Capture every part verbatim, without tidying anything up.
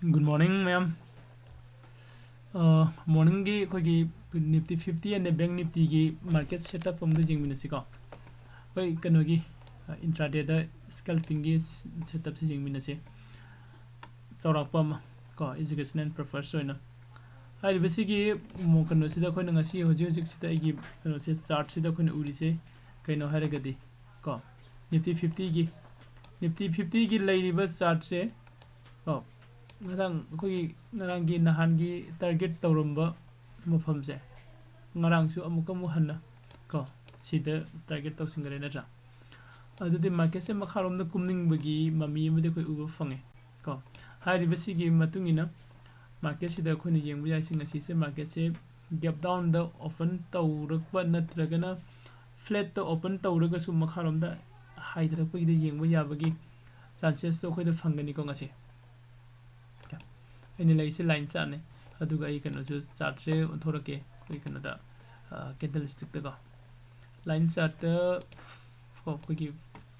Good morning, ma'am. Morningꯒꯤ ꯑꯩꯈꯣꯏꯒꯤ Nifty fifty and Bank Niftyꯒꯤ market setup ꯑꯝꯇ ꯌꯦꯡꯃꯤꯟꯅꯁꯤꯀꯣ. ꯑꯩꯈꯣꯏ ꯀꯩꯅꯣꯒꯤ intradayꯗ scalpingꯒꯤ setupꯁꯦ ꯌꯦꯡꯃꯤꯟꯅꯁꯤ. ꯆꯥꯎꯔꯥꯛꯄ ꯑꯃ ꯀꯣ, educational purpose ꯑꯣꯏꯅ. ꯍꯥꯏꯔꯤꯕꯁꯤꯒꯤ ꯃꯣ-, ꯀꯩꯅꯣꯁꯤꯗ ꯑꯩꯈꯣꯏꯅ ꯉꯁꯤ ꯍꯧꯖꯤꯛ ꯍꯧꯖꯤꯛꯁꯤꯗ ꯑꯩꯒꯤ ꯀꯩꯅꯣꯁꯦ, chartꯁꯤꯗ ꯑꯩꯈꯣꯏꯅ ꯎꯔꯤꯁꯦ ꯀꯩꯅꯣ ꯍꯥꯏꯔꯒꯗꯤ ꯀꯣ, Nifty fiftyꯒꯤ, Nifty fiftyꯒꯤ ꯂꯩꯔꯤꯕ chartꯁꯦ ꯀꯣ, ꯉꯔꯥꯡ ꯑꯩꯈꯣꯏꯒꯤ ꯉꯔꯥꯡꯒꯤ ꯅꯍꯥꯟꯒꯤ target ꯇꯧꯔꯝꯕ ꯃꯐꯝꯁꯦ ꯉꯔꯥꯡꯁꯨ ꯑꯃꯨꯛꯀ ꯑꯃꯨꯛ ꯍꯟꯅ ꯀꯣ, ꯁꯤꯗ target ꯇꯧꯁꯤꯟꯈꯔꯦ ꯅꯠꯇ꯭ꯔꯥ? ꯑꯗꯨꯗꯤ marketꯁꯦ ꯃꯈꯥꯔꯣꯝꯗ ꯀꯨꯝꯅꯤꯡꯕꯒꯤ ꯃꯃꯤ ꯑꯃꯗꯤ ꯑꯩꯈꯣꯏ ꯎꯕ ꯐꯪꯉꯦ ꯀꯣ. ꯍꯥꯏꯔꯤꯕꯁꯤꯒꯤ ꯃꯇꯨꯡ ꯏꯟꯅ marketꯁꯤꯗ ꯑꯩꯈꯣꯏꯅ ꯌꯦꯡꯕ ꯌꯥꯏꯁꯦ, ꯉꯁꯤꯁꯦ marketꯁꯦ gap downꯗ open ꯇꯧꯔꯛꯄ ꯅꯠꯇ꯭ꯔꯒꯅ flatꯇ open ꯇꯧꯔꯒꯁꯨ ꯃꯈꯥꯔꯣꯝꯗ ꯍꯥꯏꯊꯔꯛꯄꯒꯤꯗ ꯌꯦꯡꯕ ꯌꯥꯕꯒꯤ chancesꯇꯣ ꯑꯩꯈꯣꯏꯗ ꯐꯪꯒꯅꯤꯀꯣ ꯉꯁꯤ. ꯑꯩꯅ ꯂꯩꯔꯤꯁꯦ line chartꯅꯦ, ꯑꯗꯨꯒ ꯑꯩ ꯀꯩꯅꯣꯁꯨ chartꯁꯦ ꯑꯣꯟꯊꯣꯔꯛꯀꯦ ꯑꯩꯈꯣꯏ ꯀꯩꯅꯣꯗ, candlestickꯇꯀꯣ. Line chartꯇ ꯀꯣ, ꯑꯩꯈꯣꯏꯒꯤ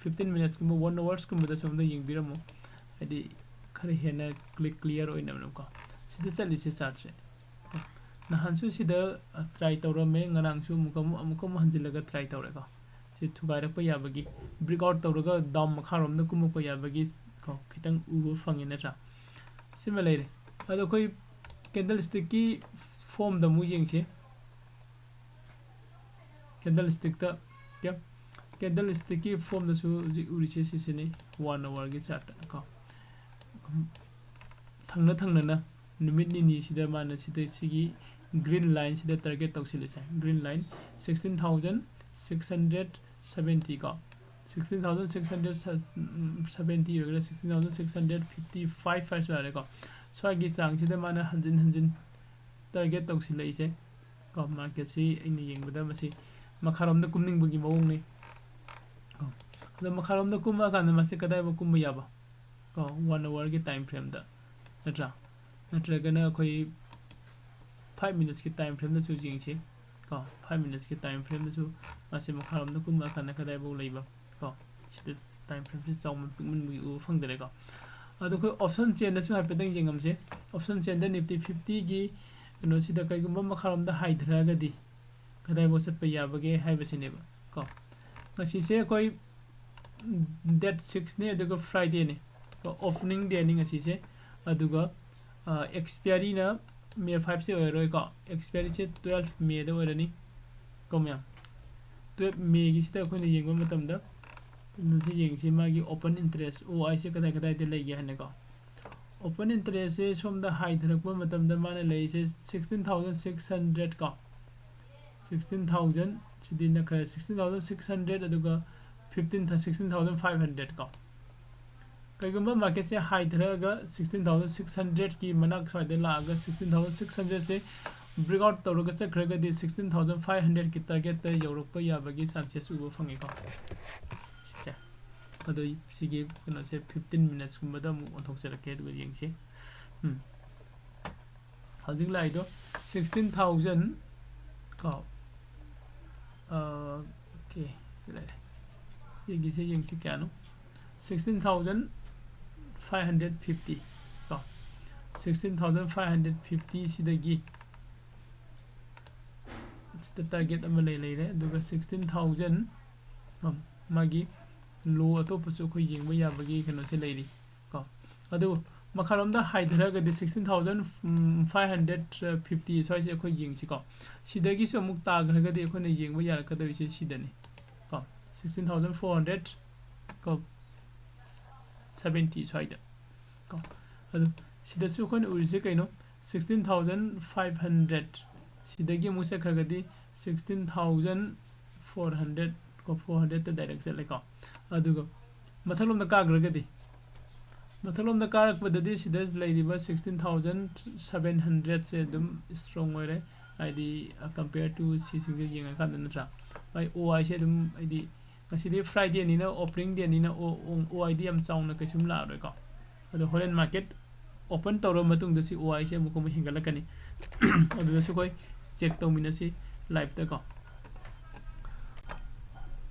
fifteen minutesꯀꯨꯝꯕ, one hoursꯀꯨꯝꯕꯗ ꯁꯣꯝꯗ ꯌꯦꯡꯕꯤꯔꯝꯃꯣ, ꯍꯥꯏꯗꯤ ꯈꯔ ꯍꯦꯟꯅ ꯀ꯭ꯂꯤ-, clear ꯑꯣꯏꯅꯕꯀꯣ. ꯁꯤꯗ ꯆꯠꯂꯤꯁꯦ chartꯁꯦ. ꯅꯍꯥꯟꯁꯨ ꯁꯤꯗ try ꯇꯧꯔꯝꯃꯦ, ꯉꯔꯥꯡꯁꯨ ꯑꯃꯨꯛꯀ ꯑꯃꯨꯛ, ꯑꯃꯨꯛꯀ ꯑꯃꯨꯛ ꯍꯟꯖꯤꯜꯂꯒ try ꯇꯧꯔꯦꯀꯣ. ꯁꯤ ꯊꯨꯒꯥꯏꯔꯛꯄ ꯌꯥꯕꯒꯤ, breakout ꯇꯧꯔꯒ down ꯃꯈꯥꯔꯣꯝꯗ ꯀꯨꯝꯃꯛꯄ ꯌꯥꯕꯒꯤ ꯀꯣ, ꯈꯤꯇꯪ ꯎꯕ ꯐꯪꯉꯦ ꯅꯠꯇ꯭ꯔꯥ? ꯁꯤꯃ ꯂꯩꯔꯦ. ꯑꯗꯣ ꯑꯩꯈꯣꯏ candlestickꯀꯤ formꯗ ꯑꯃꯨꯛ ꯌꯦꯡꯁꯤ. Candlestickꯇ, okay, candlestickꯀꯤ formꯗꯁꯨ ꯍꯧꯖꯤꯛ ꯎꯔꯤꯁꯦ ꯁꯤꯁꯤꯅꯤ, one hourꯒꯤ chartꯇ ꯀꯣ. ꯊꯪꯅ ꯊꯪꯅꯅ ꯅꯨꯃꯤꯠ ꯅꯤꯅꯤꯁꯤꯗ ꯃꯥꯅ ꯁꯤꯗ ꯁꯤꯒꯤ green lineꯁꯤꯗ target ꯇꯧꯁꯤꯜꯂꯤꯁꯦ, green line sixteen thousand six hundred seventy ꯀꯣ, sixteen thousand six hundred seventy ꯑꯣꯏꯒꯦꯔꯥ, sixteen thousand six hundred fifty five ꯍꯥꯏꯔꯁꯨ ꯌꯥꯔꯦꯀꯣ. ꯁ꯭ꯋꯥꯏꯒꯤ ꯆꯥꯡꯁꯤꯗ ꯃꯥꯅ ꯍꯟꯖꯤꯟ ꯍꯟꯖꯤꯟ target ꯇꯧꯁꯤꯜꯂꯛꯏꯁꯦ ꯀꯣ. Marketꯁꯤ ꯑꯩꯅ ꯌꯦꯡꯕꯗ ꯃꯁꯤ ꯃꯈꯥꯔꯣꯝꯗ ꯀꯨꯝꯅꯤꯡꯕꯒꯤ ꯃꯑꯣꯡꯅꯤ ꯀꯣ. ꯑꯗꯣ ꯃꯈꯥꯔꯣꯝꯗ ꯀꯨꯝꯃꯛꯑꯀꯥꯟꯗ ꯃꯁꯤ ꯀꯗꯥꯏꯐꯥꯎ ꯀꯨꯝꯕ ꯌꯥꯕ ꯀꯣ, one hourꯒꯤ time frameꯗ ꯅꯠꯇ꯭ꯔꯥ? ꯅꯠꯇ꯭ꯔꯒꯅ ꯑꯩꯈꯣꯏ five minutesꯀꯤ time frameꯗꯁꯨ ꯌꯦꯡꯁꯤ ꯀꯣ. Five minutesꯀꯤ time frameꯗꯁꯨ ꯃꯁꯤ ꯃꯈꯥꯔꯣꯝꯗ ꯀꯨꯝꯃꯛꯑꯀꯥꯟꯗ ꯀꯗꯥꯏꯐꯥꯎ ꯂꯩꯕ ꯀꯣ. ꯁꯤꯗ time frameꯁꯤ ꯆꯥꯎꯃꯟ ꯄꯤꯛꯃꯟꯕꯒꯤ ꯎꯕ ꯐꯪꯗꯔꯦꯀꯣ. ꯑꯗꯣ ꯑꯩꯈꯣꯏ option chain ꯗꯁꯨ ꯍꯥꯏꯐꯦꯠꯇꯪ ꯌꯦꯡꯉꯝꯁꯦ꯫ Option chain ꯗ Nifty fifty ꯒꯤ ꯀꯩꯅꯣꯁꯤꯗ ꯀꯩꯒꯨꯝꯕ ꯃꯈꯥꯔꯣꯝꯗ ꯍꯥꯏꯊꯔꯛꯑꯒꯗꯤ ꯀꯗꯥꯏꯐꯥꯎ ꯆꯠꯄ ꯌꯥꯕꯒꯦ ꯍꯥꯏꯕꯁꯤꯅꯦꯕ ꯀꯣ꯫ ꯉꯁꯤꯁꯦ ꯑꯩꯈꯣꯏ date six ꯅꯦ, ꯑꯗꯨꯒ Friday ꯅꯦ, opening day ꯅꯤ ꯉꯁꯤꯁꯦ꯫ ꯑꯗꯨꯒ expiry ꯅ May five ꯁꯦ ꯑꯣꯏꯔꯔꯣꯏꯀꯣ, expiry ꯁꯦ twelve May ꯗ ꯑꯣꯏꯔꯅꯤ ꯀꯣ ꯃꯌꯥꯝ꯫ Twelve May ꯒꯤꯁꯤꯗ ꯑꯩꯈꯣꯏꯅ ꯌꯦꯡꯕ ꯃꯇꯝꯗ ꯀꯩꯅꯣꯁꯦ ꯌꯦꯡꯁꯤ, ꯃꯥꯒꯤ open interest, O I ꯁꯦ ꯀꯗꯥꯏ ꯀꯗꯥꯏꯗ ꯂꯩꯒꯦ ꯍꯥꯏꯅꯀꯣ꯫ Open interest ꯁꯦ ꯁꯣꯝꯗ ꯍꯥꯏꯊꯔꯛꯄ ꯃꯇꯝꯗ ꯃꯥꯅ ꯂꯩꯔꯤꯁꯦ sixteen thousand six hundred ꯀꯣ, sixteen thousand, ꯁꯤꯗꯤ ꯅꯛꯈ꯭ꯔꯦ, sixteen thousand six hundred, ꯑꯗꯨꯒ fifteen, sixteen thousand five hundred ꯀꯣ꯫ ꯀꯩꯒꯨꯝꯕ market ꯁꯦ ꯍꯥꯏꯊꯔꯛꯑꯒ sixteen thousand six hundred ꯀꯤ ꯃꯅꯥꯛ ꯁ꯭ꯋꯥꯏꯗ ꯂꯥꯛꯑꯒ sixteen thousand six hundred ꯁꯦ break out ꯇꯧꯔꯒ ꯆꯠꯈ꯭ꯔꯒꯗꯤ sixteen thousand five hundred ꯀꯤ target ꯇ ꯌꯧꯔꯛꯄ ꯌꯥꯕꯒꯤ chances ꯎꯕ ꯐꯪꯉꯦꯀꯣ꯫ ꯁꯤꯁꯦ꯫ ꯑꯗꯣ ꯁꯤꯒꯤ ꯀꯩꯅꯣꯁꯦ fifteen minutes ꯀꯨꯝꯕꯗ ꯑꯃꯨꯛ ꯑꯣꯟꯊꯣꯛꯆꯔꯛꯀꯦ, ꯑꯗꯨꯒ ꯌꯦꯡꯁꯤ꯫ ꯎꯝ꯫ ꯍꯧꯖꯤꯛ ꯂꯥꯛꯏꯗꯣ sixteen thousand ꯀꯣ꯫ ꯑ, okay, ꯁꯤ ꯂꯩꯔꯦ꯫ ꯁꯤꯒꯤꯁꯦ ꯌꯦꯡꯁꯤ ꯀꯌꯥꯅꯣ? Sixteen thousand five hundred fifty ꯀꯣ꯫ Sixteen thousand five hundred fifty ꯁꯤꯗꯒꯤ ꯁꯤꯗ target ꯑꯃ ꯂꯩ, ꯂꯩꯔꯦ꯫ ꯑꯗꯨꯒ sixteen thousand, ꯀꯣ, ꯃꯥꯒꯤ low ꯑꯇꯣꯞꯄꯁꯨ ꯑꯩꯈꯣꯏ ꯌꯦꯡꯕ ꯌꯥꯕꯒꯤ ꯀꯩꯅꯣꯁꯦ ꯂꯩꯔꯤ ꯀꯣ꯫ ꯑꯗꯨ ꯃꯈꯥꯔꯣꯝꯗ ꯍꯥꯏꯊꯔꯒꯗꯤ sixteen thousand five hundred fifty ꯁ꯭ꯋꯥꯏꯁꯦ ꯑꯩꯈꯣꯏ ꯌꯦꯡꯁꯤꯀꯣ꯫ ꯁꯤꯗꯒꯤꯁꯨ ꯑꯃꯨꯛ ꯇꯥꯈ꯭ꯔꯒꯗꯤ ꯑꯩꯈꯣꯏꯅ ꯌꯦꯡꯕ ꯌꯥꯔꯛꯀꯗꯧꯔꯤꯁꯦ ꯁꯤꯗꯅꯤ ꯀꯣ, sixteen thousand four hundred ꯀꯣ, seventy ꯁ꯭ꯋꯥꯏꯗ ꯀꯣ꯫ ꯑꯗꯨ ꯁꯤꯗꯁꯨ ꯑꯩꯈꯣꯏꯅ ꯎꯔꯤꯁꯦ ꯀꯩꯅꯣ, sixteen thousand five hundred, ꯁꯤꯗꯒꯤ ꯑꯃꯨꯛ ꯆꯠꯈ꯭ꯔꯒꯗꯤ sixteen thousand four hundred ꯀꯣ, four hundred ꯇ direct ꯆꯠꯂꯦꯀꯣ꯫ ꯑꯗꯨꯒ ꯃꯊꯛꯂꯣꯝꯗ ꯀꯥꯈ꯭ꯔꯒꯗꯤ, ꯃꯊꯛꯂꯣꯝꯗ ꯀꯥꯔꯛꯄꯗꯗꯤ ꯁꯤꯗ ꯂꯩꯔꯤꯕ sixteen thousand seven hundred ꯁꯦ ꯑꯗꯨꯝ strong ꯑꯣꯏꯔꯦ, ꯍꯥꯏꯗꯤ compare to ꯁꯤꯁꯤꯡꯁꯦ ꯌꯦꯡꯉꯀꯥꯟꯗ, ꯅꯠꯇ꯭ꯔꯥ? ꯃꯥꯏ O I ꯁꯦ ꯑꯗꯨꯝ, ꯍꯥꯏꯗꯤ ꯉꯁꯤꯗꯤ Friday ꯅꯤꯅ, opening day ꯅꯤꯅ, O I ꯗꯤ ꯌꯥꯝ ꯆꯥꯎꯅ ꯀꯩꯁꯨꯝ ꯂꯥꯛꯑꯔꯣꯏꯀꯣ꯫ ꯑꯗꯣ ꯍꯣꯔꯦꯟ market open ꯇꯧꯔꯕ ꯃꯇꯨꯡꯗ ꯁꯤ O I ꯁꯦ ꯑꯃꯨꯛꯀ ꯑꯃꯨꯛ ꯍꯦꯟꯒꯠꯂꯛꯀꯅꯤ꯫ ꯑꯗꯨꯗꯁꯨ ꯑꯩꯈꯣꯏ check ꯇꯧꯃꯤꯟꯅꯁꯤ live ꯇ ꯀꯣ꯫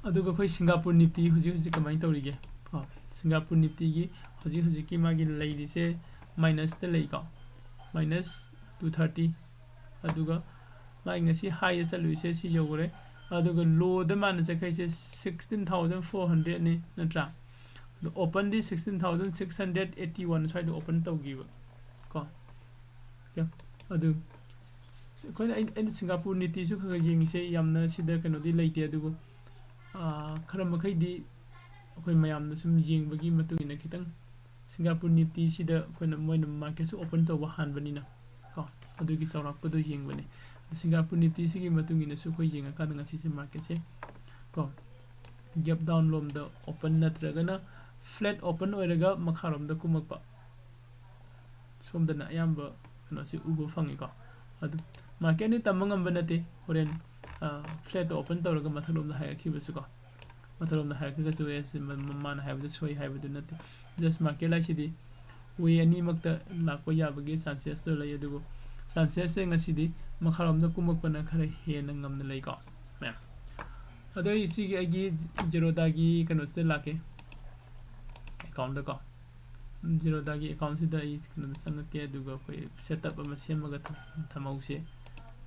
ꯑꯗꯨꯒ ꯑꯩꯈꯣꯏ Singapore Nifty ꯍꯧꯖꯤꯛ ꯍꯧꯖꯤꯛ ꯀꯃꯥꯏꯅ ꯇꯧꯔꯤꯒꯦ ꯀꯣ? Singapore Nifty ꯒꯤ ꯍꯧꯖꯤꯛ ꯍꯧꯖꯤꯛꯀꯤ ꯃꯥꯒꯤ ꯂꯩꯔꯤꯁꯦ ꯃꯥꯏꯅꯁꯇ ꯂꯩꯀꯣ, ꯃꯥꯏꯅꯁ ꯇꯨ ꯊꯥꯔꯇꯤ꯫ ꯑꯗꯨꯒ ꯃꯥꯒꯤ ꯉꯁꯤ ꯍꯥꯏꯗ ꯆꯠꯂꯨꯏꯁꯦ ꯁꯤ ꯌꯧꯈ꯭ꯔꯦ꯫ ꯑꯗꯨꯒ ꯂꯣꯗ ꯃꯥꯅ ꯆꯠꯈ꯭ꯔꯤꯁꯦ ꯁꯤꯛꯁꯇꯤꯟ ꯊꯥꯎꯖꯟ ꯐꯣꯔ ꯍꯟꯗ꯭ꯔꯦꯠꯅꯤ, ꯅꯠꯇ꯭ꯔꯥ? ꯑꯗꯣ ꯑꯣꯄꯟꯗꯤ sixteen thousand six hundred eighty one ꯁ꯭ꯋꯥꯏꯗ ꯑꯣꯄꯟ ꯇꯧꯈꯤꯕ ꯀꯣ꯫ Okay, ꯑꯗꯨ ꯑꯩꯈꯣꯏꯅ, ꯑꯩꯅ, ꯑꯩꯅ ꯁꯤꯡꯒꯥꯄꯨꯔ ꯅꯤꯐꯇꯤꯁꯨ ꯈꯔ ꯈꯔ ꯌꯦꯡꯉꯤꯁꯦ, ꯌꯥꯝꯅ ꯁꯤꯗ ꯀꯩꯅꯣꯗꯤ ꯂꯩꯇꯦ, ꯑꯗꯨꯕꯨ, ꯑꯥ, ꯈꯔ ꯃꯈꯩꯗꯤ ꯑꯩꯈꯣꯏ ꯃꯌꯥꯝꯅ ꯁꯨꯝ ꯌꯦꯡꯕꯒꯤ ꯃꯇꯨꯡ ꯏꯟꯅ ꯈꯤꯇꯪ ꯁꯤꯡꯒꯥꯄꯨꯔ ꯅꯤꯐꯇꯤꯁꯤꯗ ꯑꯩꯈꯣꯏꯅ, ꯃꯣꯏꯅ ꯃꯥꯔꯀꯦꯠꯁꯨ ꯑꯣꯄꯟ ꯇꯧꯕ ꯍꯥꯟꯕꯅꯤꯅ ꯀꯣ, ꯑꯗꯨꯒꯤ ꯆꯥꯎꯔꯥꯛꯄꯗꯣ ꯌꯦꯡꯕꯅꯦ꯫ ꯑꯗꯣ ꯁꯤꯡꯒꯥꯄꯨꯔ ꯅꯤꯐꯇꯤꯁꯤꯒꯤ ꯃꯇꯨꯡ ꯏꯟꯅꯁꯨ ꯑꯩꯈꯣꯏ ꯌꯦꯡꯉꯀꯥꯟꯗ ꯉꯁꯤꯁꯦ ꯃꯥꯔꯀꯦꯠꯁꯦ ꯀꯣ, ꯒꯦꯞ ꯗꯥꯎꯟ ꯂꯣꯝꯗ ꯑꯣꯄꯟ ꯅꯠꯇ꯭ꯔꯒꯅ ꯐ꯭ꯂꯦꯠ ꯑꯣꯄꯟ ꯑꯣꯏꯔꯒ ꯃꯈꯥꯔꯣꯝꯗ ꯀꯨꯝꯃꯛꯄ, ꯁꯣꯝꯗꯅ ꯑꯌꯥꯝꯕ ꯀꯩꯅꯣꯁꯤ ꯎꯕ ꯐꯪꯉꯤꯀꯣ꯫ ꯑꯗꯨ ꯃꯥꯔꯀꯦꯠꯅꯤ ꯇꯝꯕ ꯉꯝꯕ ꯅꯠꯇꯦ, ꯍꯣꯔꯦꯟ, ꯑ, ꯐ꯭ꯂꯦꯠꯇ ꯑꯣꯄꯟ ꯇꯧꯔꯒ ꯃꯊꯛꯂꯣꯝꯗ ꯍꯥꯏꯔꯛꯈꯤꯕꯁꯨꯀꯣ, ꯃꯊꯛꯂꯣꯝꯗ ꯍꯥꯏꯔꯛꯈꯤꯕꯁꯨ ꯑꯦ, ꯁꯤ ꯃ-, ꯃ-, ꯃꯥꯅ ꯍꯥꯏꯕꯗꯨ ꯁꯣꯏ ꯍꯥꯏꯕꯗꯨ ꯅꯠꯇꯦ꯫ Just ꯃꯥꯔꯀꯦꯠ ꯍꯥꯏꯁꯤꯗꯤ ꯋꯦ ꯑꯅꯤꯃꯛꯇ ꯂꯥꯛꯄ ꯌꯥꯕꯒꯤ ꯆꯥꯟꯁꯦꯁꯇꯣ ꯂꯩ, ꯑꯗꯨꯕꯨ ꯆꯥꯟꯁꯦꯁꯁꯦ ꯉꯁꯤꯗꯤ ꯃꯈꯥꯔꯣꯝꯗ ꯀꯨꯝꯃꯛꯄꯅ ꯈꯔ ꯍꯦꯟꯅ ꯉꯝꯅ ꯂꯩꯀꯣ, ꯃꯌꯥꯝ꯫ ꯑꯗꯣ ꯑꯩ ꯁꯤꯒꯤ ꯑꯩꯒꯤ ꯖꯦꯔꯣꯗꯥꯒꯤ ꯀꯩꯅꯣꯁꯤꯗ ꯂꯥꯛꯀꯦ, ꯑꯦꯀꯥꯎꯟꯗꯀꯣ꯫ ꯖꯦꯔꯣꯗꯥꯒꯤ ꯑꯦꯀꯥꯎꯟꯁꯤꯗ ꯑꯩ ꯀꯩꯅꯣꯗ ꯆꯪꯉꯛꯀꯦ, ꯑꯗꯨꯒ ꯑꯩꯈꯣꯏ ꯁꯦꯠꯑꯞ ꯑꯃ ꯁꯦꯝꯃꯒ ꯊꯝ-, ꯊꯝꯍꯧꯁꯦ꯫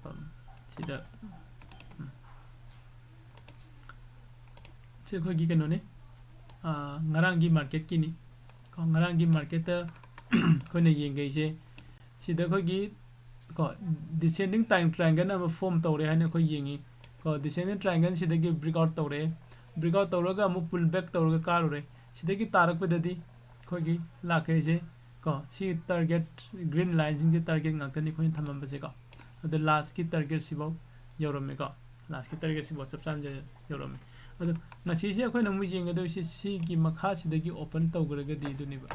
ꯑꯝ, ꯁꯤꯗ, ꯎꯝ꯫ ꯁꯤ ꯑꯩꯈꯣꯏꯒꯤ ꯀꯩꯅꯣꯅꯤ, ꯑꯥ, ꯉꯔꯥꯡꯒꯤ ꯃꯥꯔꯀꯦꯠꯀꯤꯅꯤ꯫ ꯀꯣ, ꯉꯔꯥꯡꯒꯤ ꯃꯥꯔꯀꯦꯠꯇ ꯑꯩꯈꯣꯏꯅ ꯌꯦꯡꯒꯩꯁꯦ, ꯁꯤꯗ ꯑꯩꯈꯣꯏꯒꯤ, ꯀꯣ, ꯗꯤꯁꯦꯟꯗꯤꯡ ꯇꯥꯏꯝ ꯇ꯭ꯔꯥꯏꯡꯒꯜ ꯑꯃ ꯐꯣꯝ ꯇꯧꯔꯦ ꯍꯥꯏꯅ ꯑꯩꯈꯣꯏ ꯌꯦꯡꯉꯤ꯫ ꯀꯣ, ꯗꯤꯁꯦꯟꯗꯤꯡ ꯇ꯭ꯔꯥꯏꯡꯒꯜ ꯁꯤꯗꯒꯤ ꯕ꯭ꯔꯤꯛ ꯑꯥꯎꯠ ꯇꯧꯔꯛꯑꯦ꯫ ꯕ꯭ꯔꯤꯛ ꯑꯥꯎꯠ ꯇꯧꯔꯒ ꯑꯃꯨꯛ ꯄꯨꯜ ꯕꯦꯛ ꯇꯧꯔꯒ ꯀꯥꯔꯨꯔꯦ꯫ ꯁꯤꯗꯒꯤ ꯇꯥꯔꯛꯄꯗꯗꯤ ꯑꯩꯈꯣꯏꯒꯤ ꯂꯥꯛꯈ꯭ꯔꯤꯁꯦ, ꯀꯣ, ꯁꯤ ꯇꯥꯔꯒꯦꯠ, ꯒ꯭ꯔꯤꯟ ꯂꯥꯏꯟꯁꯤꯡꯁꯦ ꯇꯥꯔꯒꯦꯠ ꯉꯥꯛꯇꯅꯤ ꯑꯩꯈꯣꯏꯅ ꯊꯝꯃꯝꯕꯁꯦꯀꯣ꯫ ꯑꯗꯣ ꯂꯥꯁꯀꯤ ꯇꯥꯔꯒꯦꯠꯁꯤꯐꯥꯎ ꯌꯧꯔꯝꯃꯦꯀꯣ꯫ ꯂꯥꯁꯀꯤ ꯇꯥꯔꯒꯦꯠꯁꯤꯐꯥꯎ ꯆꯞ ꯆꯥꯅ ꯌꯧꯔꯝꯃꯦ꯫ ꯑꯗꯣ ꯉꯁꯤꯁꯦ ꯑꯩꯈꯣꯏꯅ ꯑꯃꯨꯛ ꯌꯦꯡꯒꯗꯣꯏꯁꯦ ꯁꯤꯒꯤ ꯃꯈꯥꯁꯤꯗꯒꯤ ꯑꯣꯄꯟ ꯇꯧꯈ꯭ꯔꯒꯗꯤ ꯑꯗꯨꯅꯦꯕ꯫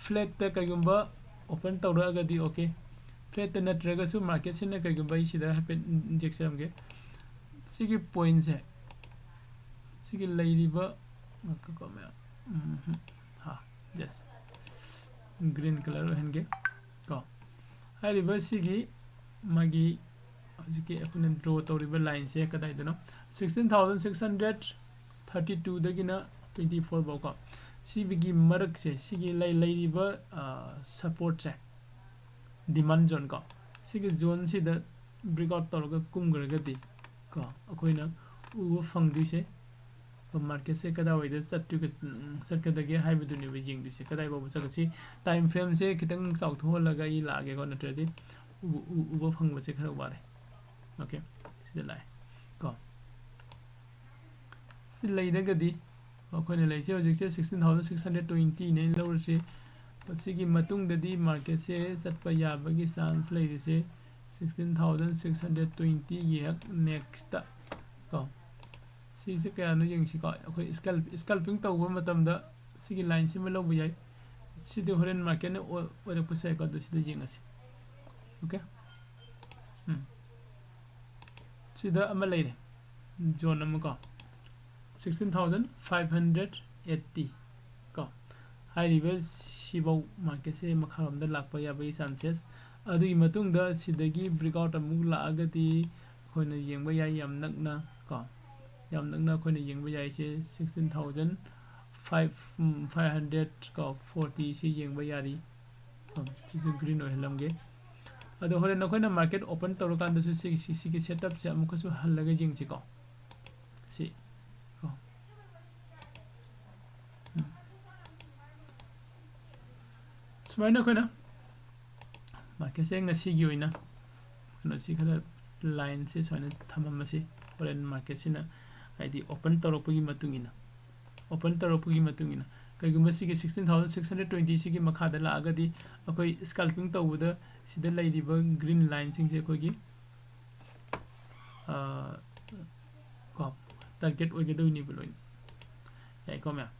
ꯐ꯭ꯂꯦꯠꯇ ꯀꯩꯒꯨꯝꯕ ꯑꯣꯄꯟ ꯇꯧꯔꯛꯑꯒꯗꯤ okay꯫ ꯐ꯭ꯂꯦꯠꯇ ꯅꯠꯇ꯭ꯔꯒꯁꯨ ꯃꯥꯔꯀꯦꯠꯁꯤꯅ ꯀꯩꯒꯨꯝꯕ ꯑꯩ ꯁꯤꯗ ꯍꯥꯏꯐꯦꯠ ꯌꯦꯡꯖꯔꯝꯒꯦ꯫ ꯁꯤꯒꯤ ꯄꯣꯏꯟꯁꯦ, ꯁꯤꯒꯤ ꯂꯩꯔꯤꯕ, ꯉꯥꯏꯈꯣꯀꯣ ꯃꯌꯥꯝ, ꯎꯝ, ꯍꯥ, yes, ꯒ꯭ꯔꯤꯟ ꯀꯂꯔ ꯑꯣꯏꯍꯟꯒꯦ ꯀꯣ꯫ ꯍꯥꯏꯔꯤꯕ ꯁꯤꯒꯤ ꯃꯥꯒꯤ ꯍꯧꯖꯤꯛꯀꯤ ꯑꯩꯈꯣꯏꯅ ꯗ꯭ꯔꯣ ꯇꯧꯔꯤꯕ ꯂꯥꯏꯟꯁꯦ ꯀꯗꯥꯏꯗꯅꯣ? Sixteen thousand six hundred thirty ꯇꯨꯗꯒꯤꯅ ꯇ꯭ꯋꯦꯟꯇꯤ ꯐꯣꯔ ꯐꯥꯎ ꯀꯣ꯫ ꯁꯤꯕꯒꯤ ꯃꯔꯛꯁꯦ, ꯁꯤꯒꯤ ꯂꯩ-, ꯂꯩꯔꯤꯕ ꯁꯄꯣꯔꯠꯁꯦ, ꯗꯤꯃꯥꯟ ꯖꯣꯟ ꯀꯣ, ꯁꯤꯒꯤ ꯖꯣꯟꯁꯤꯗ ꯕ꯭ꯔꯦꯛ ꯑꯥꯎꯠ ꯇꯧꯔꯒ ꯀꯨꯝꯈ꯭ꯔꯒꯗꯤ ꯀꯣ, ꯑꯩꯈꯣꯏꯅ ꯎꯕ ꯐꯪꯗꯣꯏꯁꯦ ꯃꯥꯔꯀꯦꯠꯁꯦ ꯀꯗꯥꯏꯋꯥꯏꯗ ꯆꯠꯇꯣꯏꯒ-, ꯎꯝ, ꯆꯠꯀꯗꯒꯦ ꯍꯥꯏꯕꯗꯨꯅꯦꯕ ꯌꯦꯡꯗꯣꯏꯁꯦ꯫ ꯀꯗꯥꯏ ꯐꯥꯎꯕ ꯆꯠꯀꯁꯤ? ꯇꯥꯏꯝ ꯐ꯭ꯔꯦꯝꯁꯦ ꯈꯤꯇꯪ ꯆꯥꯎꯊꯣꯛꯍꯜꯂꯒ ꯑꯩ ꯂꯥꯛꯑꯒꯦꯀꯣ, ꯅꯠꯇ꯭ꯔꯗꯤ ꯎꯕ, ꯎ-, ꯎꯕ ꯐꯪꯕꯁꯦ ꯈꯔ ꯋꯥꯔꯦ꯫ ꯑꯣꯀꯦ, ꯁꯤꯗ ꯂꯥꯛꯑꯦ ꯀꯣ꯫ ꯁꯤ ꯂꯩꯔꯒꯗꯤ ꯑꯩꯈꯣꯏꯅ ꯂꯩꯁꯦ ꯍꯧꯖꯤꯛꯁꯦ sixteen thousand six hundred twenty ꯅꯦ ꯂꯧꯔꯤꯁꯦ꯫ ꯃꯁꯤꯒꯤ ꯃꯇꯨꯡꯗꯗꯤ ꯃꯥꯔꯀꯦꯠꯁꯦ ꯆꯠꯄ ꯌꯥꯕꯒꯤ ꯆꯥꯟꯁ ꯂꯩꯔꯤꯁꯦ sixteen thousand six hundred twenty ꯒꯤ ꯍꯦꯛ ꯅꯦꯛꯁꯇ ꯀꯣ꯫ ꯁꯤꯁꯦ ꯀꯌꯥꯅꯣ ꯌꯦꯡꯁꯤꯀꯣ꯫ ꯑꯩꯈꯣꯏ ꯁ꯭ꯀꯦꯜ-, ꯁ꯭ꯀꯦꯜꯄꯤꯡ ꯇꯧꯕ ꯃꯇꯝꯗ ꯁꯤꯒꯤ ꯂꯥꯏꯟꯁꯤꯃ ꯂꯧꯕ ꯌꯥꯏ꯫ ꯁꯤꯗꯤ ꯍꯣꯔꯦꯟ ꯃꯥꯔꯀꯦꯠꯅ ꯑꯣꯏ-, ꯑꯣꯏꯔꯛꯄꯁꯨ ꯌꯥꯏꯀꯣ꯫ ꯑꯗꯨ ꯁꯤꯗ ꯌꯦꯡꯉꯁꯤ꯫ ꯑꯣꯀꯦ꯫ ꯎꯝ꯫ ꯁꯤꯗ ꯑꯃ ꯂꯩꯔꯦ, ꯖꯣꯟ ꯑꯃ ꯀꯣ, sixteen thousand five hundred eighty ꯀꯣ꯫ ꯍꯥꯏꯔꯤꯕ ꯁꯤꯐꯧ ꯃꯥꯔꯀꯦꯠꯁꯦ ꯃꯈꯥꯔꯣꯝꯗ ꯂꯥꯛꯄ ꯌꯥꯕꯒꯤ ꯆꯥꯟꯁꯦꯁ꯫ ꯑꯗꯨꯒꯤ ꯃꯇꯨꯡꯗ ꯁꯤꯗꯒꯤ ꯕ꯭ꯔꯦꯛ ꯑꯥꯎꯠ ꯑꯃꯨꯛ ꯂꯥꯛꯑꯒꯗꯤ ꯑꯩꯈꯣꯏꯅ ꯌꯦꯡꯕ ꯌꯥꯏ ꯌꯥꯝ ꯅꯛꯅ ꯀꯣ꯫ ꯌꯥꯝ ꯅꯛꯅ ꯑꯩꯈꯣꯏꯅ ꯌꯦꯡꯕ ꯌꯥꯏꯁꯦ sixteen thousand five, ꯎꯝ, five hundred ꯀꯣ, forty ꯁꯤ ꯌꯦꯡꯕ ꯌꯥꯔꯤ꯫ ꯎꯝ, ꯁꯤꯁꯨ ꯒ꯭ꯔꯤꯟ ꯑꯣꯏꯍꯜꯂꯝꯒꯦ꯫ ꯑꯗꯣ ꯍꯣꯔꯦꯟ ꯑꯩꯈꯣꯏꯅ ꯃꯥꯔꯀꯦꯠ ꯑꯣꯄꯟ ꯇꯧꯔꯀꯥꯟꯗꯁꯨ ꯁꯤ, ꯁꯤ, ꯁꯤꯒꯤ ꯁꯦꯠꯑꯞꯁꯦ ꯑꯃꯨꯛꯀꯁꯨ ꯍꯜꯂꯒ ꯌꯦꯡꯁꯤꯀꯣ꯫ ꯁꯤ ꯀꯣ꯫ ꯎꯝ꯫ ꯁꯨꯃꯥꯏꯅ ꯑꯩꯈꯣꯏꯅ ꯃꯥꯔꯀꯦꯠꯁꯦ ꯉꯁꯤꯒꯤ ꯑꯣꯏꯅ ꯀꯩꯅꯣꯁꯤ ꯈꯔ ꯂꯥꯏꯟꯁꯦ ꯁꯨꯃꯥꯏꯅ ꯊꯝꯃꯝꯃꯁꯤ꯫ ꯍꯣꯔꯦꯟ ꯃꯥꯔꯀꯦꯠꯁꯤꯅ ꯍꯥꯏꯗꯤ ꯑꯣꯄꯟ ꯇꯧꯔꯛꯄꯒꯤ ꯃꯇꯨꯡ ꯏꯟꯅ, ꯑꯣꯄꯟ ꯇꯧꯔꯛꯄꯒꯤ ꯃꯇꯨꯡ ꯏꯟꯅ ꯀꯩꯒꯨꯝꯕ ꯁꯤꯒꯤ sixteen thousand six hundred twenty ꯁꯤꯒꯤ ꯃꯈꯥꯗ ꯂꯥꯛꯑꯒꯗꯤ ꯑꯩꯈꯣꯏ ꯁ꯭ꯀꯦꯜꯄꯤꯡ ꯇꯧꯕꯗ ꯁꯤꯗ ꯂꯩꯔꯤꯕ ꯒ꯭ꯔꯤꯟ ꯂꯥꯏꯟꯁꯤꯡꯁꯦ ꯑꯩꯈꯣꯏꯒꯤ, ꯑ, ꯀꯣ, ꯇꯥꯔꯒꯦꯠ ꯑꯣꯏꯒꯗꯣꯏꯅꯦꯕ ꯂꯣꯏꯅ꯫ ꯌꯥꯏꯀꯣ ꯃꯌꯥꯝ?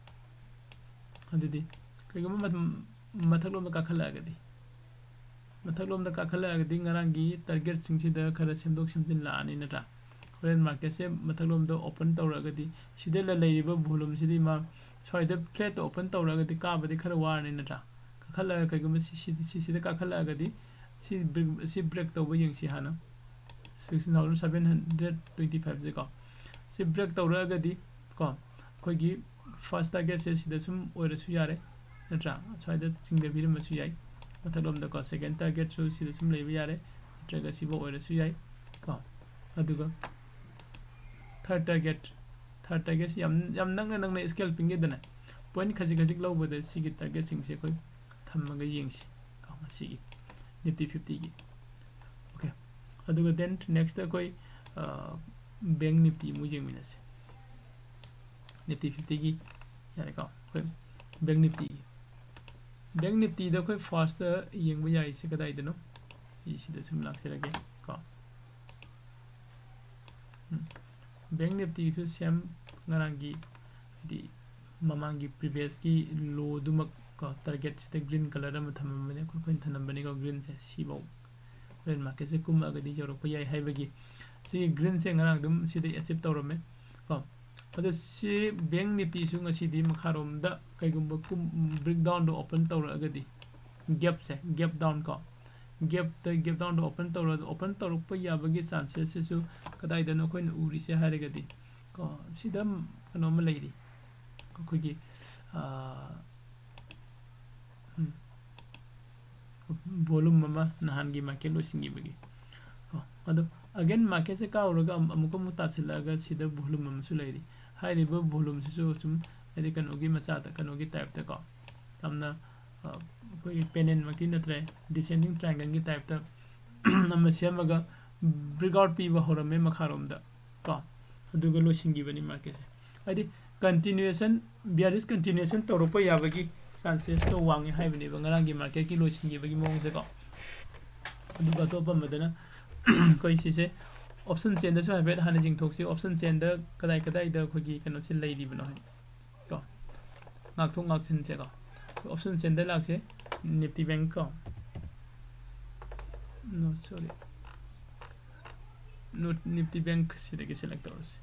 ꯑꯗꯨꯗꯤ ꯀꯩꯒꯨꯝꯕ ꯃꯊꯛꯂꯣꯝꯗ ꯀꯥꯈꯠꯂꯛꯑꯒꯗꯤ, ꯃꯊꯛꯂꯣꯝꯗ ꯀꯥꯈꯠꯂꯛꯑꯒꯗꯤ ꯉꯔꯥꯡꯒꯤ ꯇꯥꯔꯒꯦꯠꯁꯤꯡꯁꯤꯗ ꯈꯔ ꯁꯦꯝꯗꯣꯛ ꯁꯦꯝꯖꯤꯟ ꯂꯥꯛꯑꯅꯤ ꯅꯠꯇ꯭ꯔꯥ? ꯍꯣꯔꯦꯟ ꯃꯥꯔꯀꯦꯠꯁꯦ ꯃꯊꯛꯂꯣꯝꯗ ꯑꯣꯄꯟ ꯇꯧꯔꯛꯑꯒꯗꯤ ꯁꯤꯗ ꯂ-, ꯂꯩꯔꯤꯕ ꯚꯣꯂꯨꯝꯁꯤꯗꯤ ꯃꯥ ꯁ꯭ꯋꯥꯏꯗ ꯐ꯭ꯂꯦꯠꯇ ꯑꯣꯄꯟ ꯇꯧꯔꯛꯑꯒꯗꯤ ꯀꯥꯕꯗꯤ ꯈꯔ ꯋꯥꯔꯅꯤ ꯅꯠꯇ꯭ꯔꯥ? ꯀꯥꯈꯠꯂꯒ ꯀꯩꯒꯨꯝꯕ ꯁꯤ, ꯁꯤ, ꯁꯤ, ꯁꯤꯗ ꯀꯥꯈꯠꯂꯛꯑꯒꯗꯤ ꯁꯤ ꯕ꯭ꯔꯦꯛ, ꯁꯤ ꯕ꯭ꯔꯦꯛ ꯇꯧꯕ ꯌꯦꯡꯁꯤ ꯍꯥꯟꯅ꯫ Sixteen thousand seven hundred twenty five ꯁꯦ ꯀꯣ, ꯁꯤ ꯕ꯭ꯔꯦꯛ ꯇꯧꯔꯛꯑꯒꯗꯤ ꯀꯣ, ꯑꯩꯈꯣꯏꯒꯤ First target ꯁꯦ ꯁꯤꯗ ꯁꯨꯝ ꯑꯣꯏꯔꯁꯨ ꯌꯥꯔꯦ, ꯅꯠꯇ꯭ꯔꯥ? ꯁ꯭ꯋꯥꯏꯗ ꯆꯤꯡꯗꯕꯤꯔꯝꯕꯁꯨ ꯌꯥꯏ꯫ ꯃꯊꯛꯂꯣꯝꯗꯀꯣ, second target ꯁꯨ ꯁꯤꯗ ꯁꯨꯝ ꯂꯩꯕ ꯌꯥꯔꯦ, ꯅꯠꯇ꯭ꯔꯒ ꯁꯤꯐꯥꯎ ꯑꯣꯏꯔꯁꯨ ꯌꯥꯏ ꯀꯣ꯫ ꯑꯗꯨꯒ third target, third target ꯁꯤ ꯌꯥꯝ, ꯌꯥꯝ ꯅꯛꯅ ꯅꯛꯅ scalping ꯒꯤꯗꯅꯦ, point ꯈꯖꯤꯛ ꯈꯖꯤꯛ ꯂꯧꯕꯗ ꯁꯤꯒꯤ target ꯁꯤꯡꯁꯦ ꯑꯩꯈꯣꯏ ꯊꯝꯃꯒ ꯌꯦꯡꯁꯤ ꯀꯣ, ꯉꯁꯤꯒꯤ Nifty fifty ꯒꯤ꯫ Okay, ꯑꯗꯨꯒ then next ꯑꯩꯈꯣꯏ, ꯑ, Bank Nifty ꯑꯃꯨꯛ ꯌꯦꯡꯃꯤꯟꯅꯁꯤ꯫ Nifty fifty ꯒꯤ ꯌꯥꯔꯦꯀꯣ, ꯑꯩꯈꯣꯏ Bank Nifty ꯒꯤ꯫ Bank Nifty ꯗ ꯑꯩꯈꯣꯏ first ꯌꯦꯡꯕ ꯌꯥꯏꯁꯦ ꯀꯗꯥꯏꯗꯅꯣ? ꯑꯩ ꯁꯤꯗ ꯁꯨꯝ ꯂꯥꯛꯆꯔꯒꯦ ꯀꯣ꯫ ꯎꯝ꯫ Bank Nifty ꯁꯨ same ꯉꯔꯥꯡꯒꯤ, ꯍꯥꯏꯗꯤ ꯃꯃꯥꯡꯒꯤ previous ꯀꯤ low ꯗꯨꯃꯛ ꯀꯣ, target ꯁꯤꯗ green colour ꯑꯃ ꯊꯝꯃꯝꯕꯅꯦ, ꯑꯩꯈꯣꯏ, ꯑꯩꯈꯣꯏꯅ ꯊꯝꯂꯝꯕꯅꯤꯀꯣ green ꯁꯦ, ꯁꯤꯐꯥꯎ꯫ ꯍꯣꯔꯦꯟ market ꯁꯦ ꯀꯨꯝꯃꯛꯑꯒꯗꯤ ꯌꯧꯔꯛꯄ ꯌꯥꯏ ꯍꯥꯏꯕꯒꯤ꯫ ꯁꯤ green ꯁꯦ ꯉꯔꯥꯡ ꯑꯗꯨꯝ ꯁꯤꯗ achieve ꯇꯧꯔꯝꯃꯦ ꯀꯣ꯫ ꯑꯗꯣ ꯁꯤ Bank Nifty ꯁꯨ ꯉꯁꯤꯗꯤ ꯃꯈꯥꯔꯣꯝꯗ ꯀꯩꯒꯨꯝꯕ ꯀꯨꯝ-, breakdown ꯗ open ꯇꯧꯔꯛꯑꯒꯗꯤ, gap ꯁꯦ, gap down ꯀꯣ, gap ꯇ, gap down ꯗ open ꯇꯧꯔ-, open ꯇꯧꯔꯛꯄ ꯌꯥꯕꯒꯤ chances ꯁꯤꯁꯨ ꯀꯗꯥꯏꯗꯅꯣ ꯑꯩꯈꯣꯏꯅ ꯎꯔꯤꯁꯦ ꯍꯥꯏꯔꯒꯗꯤ ꯀꯣ, ꯁꯤꯗ ꯀꯩꯅꯣꯝꯃ ꯂꯩꯔꯤ, ꯑꯩꯈꯣꯏꯒꯤ, ꯑꯥ, ꯎꯝ, volume ꯑꯃ ꯅꯍꯥꯟꯒꯤ market ꯂꯣꯏꯁꯤꯟꯈꯤꯕꯒꯤ꯫ ꯀꯣ, ꯑꯗꯣ again market ꯁꯦ ꯀꯥꯎꯔꯒ ꯑꯃꯨꯛ, ꯑꯃꯨꯛꯀ ꯑꯃꯨꯛ ꯇꯥꯁꯤꯜꯂꯛꯑꯒ ꯁꯤꯗ volume ꯑꯃꯁꯨ ꯂꯩꯔꯤ꯫ ꯍꯥꯏꯔꯤꯕ volume ꯁꯤꯁꯨ ꯁꯨꯝ, ꯍꯥꯏꯗꯤ ꯀꯩꯅꯣꯒꯤ ꯃꯆꯥꯗ, ꯀꯩꯅꯣꯒꯤ type ꯇ ꯀꯣ, ꯌꯥꯝꯅ, ꯑ, ꯑꯩꯈꯣꯏꯒꯤ pennant ꯃꯛꯇꯤ ꯅꯠꯇ꯭ꯔꯦ, descending triangle ꯒꯤ type ꯇ ꯑꯃ ꯁꯦꯝꯃꯒ breakout ꯄꯤꯕ ꯍꯧꯔꯝꯃꯦ ꯃꯈꯥꯔꯣꯝꯗ ꯀꯣ, ꯑꯗꯨꯒ ꯂꯣꯏꯁꯤꯟꯈꯤꯕꯅꯤ market ꯁꯦ꯫ ꯍꯥꯏꯗꯤ continuation, bearish continuation ꯇꯧꯔꯛꯄ ꯌꯥꯕꯒꯤ chances ꯇꯣ ꯋꯥꯡꯉꯦ ꯍꯥꯏꯕꯅꯦꯕ ꯉꯔꯥꯡꯒꯤ market ꯀꯤ ꯂꯣꯏꯁꯤꯟꯈꯤꯕꯒꯤ ꯃꯑꯣꯡꯁꯦꯀꯣ꯫ ꯑꯗꯨꯒ ꯑꯇꯣꯞꯄ ꯑꯃꯗꯅ ꯑꯩꯈꯣꯏ ꯁꯤꯁꯦ option chain ꯗꯁꯨ ꯍꯥꯏꯐꯦꯠ ꯍꯥꯟꯅ ꯌꯦꯡꯊꯣꯛꯁꯤ꯫ Option chain ꯗ ꯀꯗꯥꯏ ꯀꯗꯥꯏꯗ ꯑꯩꯈꯣꯏꯒꯤ ꯀꯩꯅꯣꯁꯦ ꯂꯩꯔꯤꯕꯅꯣ ꯍꯥꯏ ꯀꯣ, ꯉꯥꯛꯊꯣꯛ ꯉꯥꯛꯁꯤꯟꯁꯦꯀꯣ꯫ Option chain ꯗ ꯂꯥꯛꯁꯦ, Nifty Bank ꯀꯣ, no, sorry, Nifty Bank ꯁꯤꯗꯒꯤ select ꯇꯧꯔꯁꯤ꯫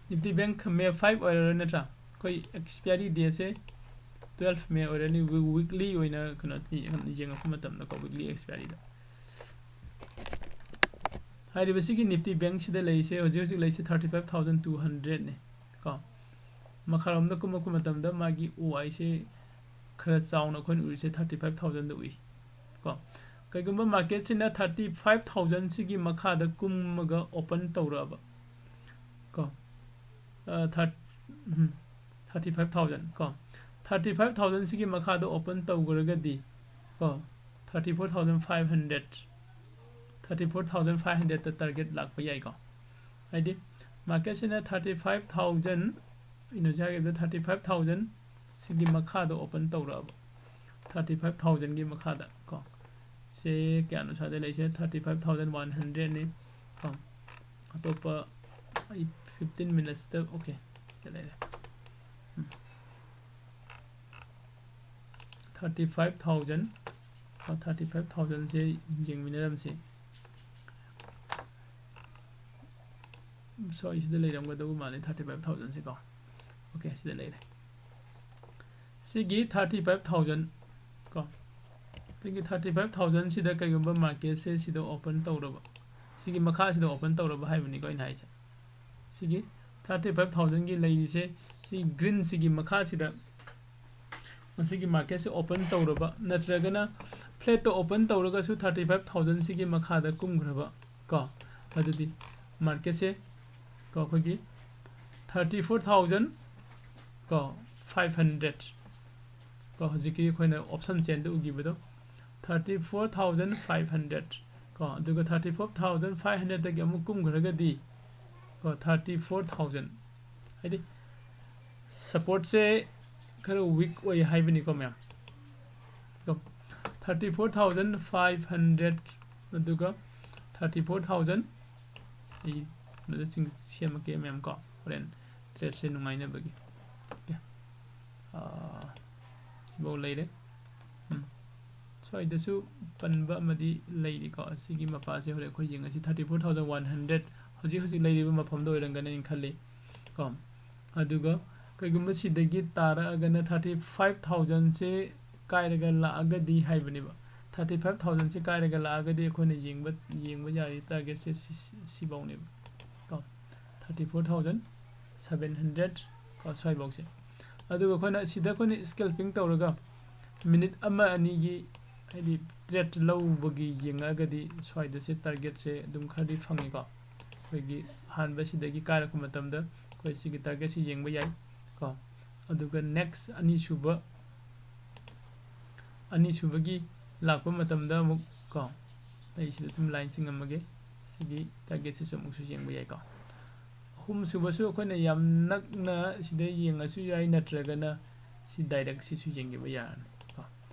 Nifty Bank May five ꯑꯣꯏꯔꯔꯣꯏ ꯅꯠꯇ꯭ꯔꯥ? ꯑꯩꯈꯣꯏ expiry date ꯁꯦ twelve May ꯑꯣꯏꯔꯅꯤ꯫ ꯋꯤ-, weekly ꯑꯣꯏꯅ ꯀꯩꯅꯣ ꯌꯦꯡꯉꯛꯄ ꯃꯇꯝꯗꯀꯣ, weekly expiry ꯗ꯫ ꯍꯥꯏꯔꯤꯕꯁꯤꯒꯤ ꯅꯤꯐꯇꯤ ꯕꯦꯡꯁꯤꯗ ꯂꯩꯔꯤꯁꯦ, ꯍꯧꯖꯤꯛ ꯍꯧꯖꯤꯛ ꯂꯩꯔꯤꯁꯦ ꯊꯥꯔꯇꯤ ꯐꯥꯏꯚ ꯊꯥꯎꯖꯟ ꯇꯨ ꯍꯟꯗ꯭ꯔꯦꯠꯅꯤ ꯀꯣ꯫ ꯃꯈꯥꯔꯣꯝꯗ ꯀꯨꯝꯃꯛꯄ ꯃꯇꯝꯗ ꯃꯥꯒꯤ ꯑꯣ ꯑꯥꯏꯁꯦ ꯈꯔ ꯆꯥꯎꯅ ꯑꯩꯈꯣꯏꯅ ꯎꯔꯤꯁꯦ ꯊꯥꯔꯇꯤ ꯐꯥꯏꯚ ꯊꯥꯎꯖꯟꯗ ꯎꯏ ꯀꯣ꯫ ꯀꯩꯒꯨꯝꯕ ꯃꯥꯔꯀꯦꯠꯁꯤꯅ ꯊꯥꯔꯇꯤ ꯐꯥꯏꯚ ꯊꯥꯎꯖꯟꯁꯤꯒꯤ ꯃꯈꯥꯗ ꯀꯨꯝꯃꯒ ꯑꯣꯄꯟ ꯇꯧꯔꯛꯑꯕ ꯀꯣ, ꯊꯥꯔ ꯊꯥꯔꯇꯤ ꯐꯥꯏꯚ ꯊꯥꯎꯖꯟ ꯀꯣ, ꯊꯥꯔꯇꯤ ꯐꯥꯏꯚ ꯊꯥꯎꯖꯟꯁꯤꯒꯤ ꯃꯈꯥꯗ ꯑꯣꯄꯟ ꯇꯧꯈ꯭ꯔꯒꯗꯤ ꯀꯣ, thirty four thousand five hundred, thirty four thousand five ꯍꯟꯗ꯭ꯔꯦꯠꯇ ꯇꯥꯔꯒꯦꯠ ꯂꯥꯛꯄ ꯌꯥꯏꯀꯣ꯫ ꯍꯥꯏꯗꯤ ꯃꯥꯔꯀꯦꯠꯁꯤꯅ ꯊꯥꯔꯇꯤ ꯐꯥꯏꯚ ꯊꯥꯎꯖꯟ, ꯑꯩꯅ ꯍꯧꯖꯤꯛ ꯍꯥꯏꯈꯤꯕꯗ ꯊꯥꯔꯇꯤ ꯐꯥꯏꯚ ꯊꯥꯎꯖꯟ ꯁꯤꯒꯤ ꯃꯈꯥꯗ ꯑꯣꯄꯟ ꯇꯧꯔꯛꯑꯕ, ꯊꯥꯔꯇꯤ ꯐꯥꯏꯚ ꯊꯥꯎꯖꯟꯒꯤ ꯃꯈꯥꯗ ꯀꯣ, ꯁꯦ ꯀꯌꯥꯅꯣ ꯁ꯭ꯋꯥꯏꯗ ꯂꯩꯁꯦ? ꯊꯥꯔꯇꯤ ꯐꯥꯏꯚ ꯊꯥꯎꯖꯟ ꯋꯥꯟ ꯍꯟꯗ꯭ꯔꯦꯠꯅꯤ ꯀꯣ꯫ ꯑꯇꯣꯞꯄ ꯑꯩ ꯐꯤꯐꯇꯤꯟ ꯃꯤꯅꯠꯁꯇ ꯑꯣꯀꯦ ꯂꯩꯔꯦ꯫ Thirty five thousand, thirty five ꯊꯥꯎꯖꯟꯁꯦ ꯌꯦꯡꯃꯤꯟꯅꯔꯝꯁꯤ꯫ ꯁꯣꯔꯤ, ꯁꯤꯗ ꯂꯩꯔꯝꯒꯗꯧꯕ ꯃꯥꯜꯂꯦ ꯊꯥꯔꯇꯤ ꯐꯥꯏꯚ ꯊꯥꯎꯖꯟꯁꯦꯀꯣ꯫ ꯑꯣꯀꯦ, ꯁꯤꯗ ꯂꯩꯔꯦ꯫ ꯁꯤꯒꯤ ꯊꯥꯔꯇꯤ ꯐꯥꯏꯚ ꯊꯥꯎꯖꯟ ꯀꯣ, ꯁꯤꯒꯤ ꯊꯥꯔꯇꯤ ꯐꯥꯏꯚ ꯊꯥꯎꯖꯟꯁꯤꯗ ꯀꯩꯒꯨꯝꯕ ꯃꯥꯔꯀꯦꯠꯁꯦ ꯁꯤꯗ ꯑꯣꯄꯟ ꯇꯧꯔꯕ, ꯁꯤꯒꯤ ꯃꯈꯥꯁꯤꯗ ꯑꯣꯄꯟ ꯇꯧꯔꯕ ꯍꯥꯏꯕꯅꯤꯀꯣ ꯑꯩꯅ ꯍꯥꯏꯁꯦ꯫ ꯁꯤꯒꯤ ꯊꯥꯔꯇꯤ ꯐꯥꯏꯚ ꯊꯥꯎꯖꯟꯒꯤ ꯂꯩꯔꯤꯁꯦ, ꯁꯤ ꯒ꯭ꯔꯤꯟꯁꯤꯒꯤ ꯃꯈꯥꯁꯤꯗ ꯃꯁꯤꯒꯤ ꯃꯥꯔꯀꯦꯠꯁꯦ ꯑꯣꯄꯟ ꯇꯧꯔꯕ, ꯅꯠꯇ꯭ꯔꯒꯅ ꯐ꯭ꯂꯦꯠꯇ ꯑꯣꯄꯟ ꯇꯧꯔꯒꯁꯨ ꯊꯥꯔꯇꯤ ꯐꯥꯏꯚ ꯊꯥꯎꯖꯟꯁꯤꯒꯤ ꯃꯈꯥꯗ ꯀꯨꯝꯈ꯭ꯔꯕ ꯀꯣ, ꯑꯗꯨꯗꯤ ꯃꯥꯔꯀꯦꯠꯁꯦ ꯀꯣ ꯑꯩꯈꯣꯏꯒꯤ ꯊꯥꯔꯇꯤ ꯐꯣꯔ ꯊꯥꯎꯖꯟ ꯀꯣ ꯐꯥꯏꯚ ꯍꯟꯗ꯭ꯔꯦꯠ ꯀꯣ, ꯍꯧꯖꯤꯛꯀꯤ ꯑꯩꯈꯣꯏꯅ ꯑꯣꯞꯁꯟ ꯆꯦꯟꯗ ꯎꯈꯤꯕꯗꯣ, thirty four thousand five hundred ꯀꯣ, ꯑꯗꯨꯒ ꯊꯥꯔꯇꯤ ꯐꯣꯔ ꯊꯥꯎꯖꯟ ꯐꯥꯏꯚ ꯍꯟꯗ꯭ꯔꯦꯠꯇꯒꯤ ꯑꯃꯨꯛ ꯀꯨꯝꯈ꯭ꯔꯒꯗꯤ ꯀꯣ, ꯊꯥꯔꯇꯤ ꯐꯣꯔ ꯊꯥꯎꯖꯟ, ꯍꯥꯏꯗꯤ ꯁꯄꯣꯔꯠꯁꯦ ꯈꯔ ꯋꯤꯛ ꯑꯣꯏ ꯍꯥꯏꯕꯅꯤꯀꯣ ꯃꯌꯥꯝ꯫ ꯀꯣ, thirty four thousand five hundred, ꯑꯗꯨꯒ ꯊꯥꯔꯇꯤ ꯐꯣꯔ ꯊꯥꯎꯖꯟ, ꯑꯩ ꯀꯩꯅꯣꯗ ꯆꯤꯡ ꯁꯦꯝꯃꯛꯀꯦ ꯃꯌꯥꯝ ꯀꯣ, ꯍꯣꯔꯦꯟ ꯇ꯭ꯔꯦꯠꯁꯦ ꯅꯨꯡꯉꯥꯏꯅꯕꯒꯤ꯫ ꯑꯣꯀꯦ꯫ ꯑꯥ, ꯁꯤꯐꯧ ꯂꯩꯔꯦ꯫ ꯎꯝ꯫ ꯁ꯭ꯋꯥꯏꯗꯁꯨ ꯄꯟꯕ ꯑꯃꯗꯤ ꯂꯩꯔꯤꯀꯣ꯫ ꯑꯁꯤꯒꯤ ꯃꯄꯥꯁꯦ ꯍꯣꯔꯦꯟ ꯑꯩꯈꯣꯏ ꯌꯦꯡꯉꯁꯤ꯫ Thirty four thousand one hundred ꯍꯧꯖꯤꯛ ꯍꯧꯖꯤꯛ ꯂꯩꯔꯤꯕ ꯃꯐꯝꯗ ꯑꯣꯏꯔꯝꯒꯅꯤ ꯑꯩꯅ ꯈꯜꯂꯤ ꯀꯣ꯫ ꯑꯗꯨꯒ ꯀꯩꯒꯨꯝꯕ ꯁꯤꯗꯒꯤ ꯇꯥꯔꯛꯑꯒꯅ ꯊꯥꯔꯇꯤ ꯐꯥꯏꯚ ꯊꯥꯎꯖꯟꯁꯦ ꯀꯥꯏꯔꯒ ꯂꯥꯛꯑꯒꯗꯤ ꯍꯥꯏꯕꯅꯦꯕ꯫ Thirty five thousand ꯁꯤ ꯀꯥꯏꯔꯒ ꯂꯥꯛꯑꯒꯗꯤ ꯑꯩꯈꯣꯏꯅ ꯌꯦꯡꯕ ꯌꯦꯡꯕ ꯌꯥꯔꯤ target ꯁꯦ ꯁꯤ- ꯁꯤ- ꯁꯤꯐꯧꯅꯦꯕ ꯀꯣ, thirty four thousand seven hundred ꯀꯣ, ꯁ꯭ꯋꯥꯏꯐꯧꯁꯦ꯫ ꯑꯗꯨꯒ ꯑꯩꯈꯣꯏꯅ ꯁꯤꯗ ꯑꯩꯈꯣꯏꯅ scalping ꯇꯧꯔꯒ minute ꯑꯃ ꯑꯅꯤꯒꯤ ꯍꯥꯏꯗꯤ trade ꯂꯧꯕꯒꯤ ꯌꯦꯡꯉꯛꯑꯒꯗꯤ ꯁ꯭ꯋꯥꯏꯗꯁꯦ target ꯁꯦ ꯑꯗꯨꯝ ꯈꯔꯗꯤ ꯐꯪꯉꯤꯀꯣ꯫ ꯑꯩꯈꯣꯏꯒꯤ ꯑꯍꯥꯟꯕ ꯁꯤꯗꯒꯤ ꯀꯥꯏꯔꯛꯄ ꯃꯇꯝꯗ ꯑꯩꯈꯣꯏ ꯁꯤꯒꯤ target ꯁꯤ ꯌꯦꯡꯕ ꯌꯥꯏ ꯀꯣ꯫ ꯑꯗꯨꯒ next ꯑꯅꯤꯁꯨꯕ ꯑꯅꯤꯁꯨꯕꯒꯤ ꯂꯥꯛꯄ ꯃꯇꯝꯗ ꯑꯃꯨꯛ ꯀꯣ, ꯑꯩ ꯁꯤꯗ ꯁꯨꯝ line ꯆꯤꯡꯉꯝꯃꯒꯦ꯫ ꯁꯤꯒꯤ target ꯁꯤꯁꯨ ꯑꯃꯨꯛꯁꯨ ꯌꯦꯡꯕ ꯌꯥꯏꯀꯣ꯫ ꯑꯍꯨꯝꯁꯨꯕꯁꯨ ꯑꯩꯈꯣꯏꯅ ꯌꯥꯝ ꯅꯛꯅ ꯁꯤꯗ ꯌꯦꯡꯉꯁꯨ ꯌꯥꯏ, ꯅꯠꯇ꯭ꯔꯒꯅ ꯁꯤ direct ꯁꯤꯁꯨ ꯌꯦꯡꯈꯤꯕ ꯌꯥꯔꯅꯤ ꯀꯣ꯫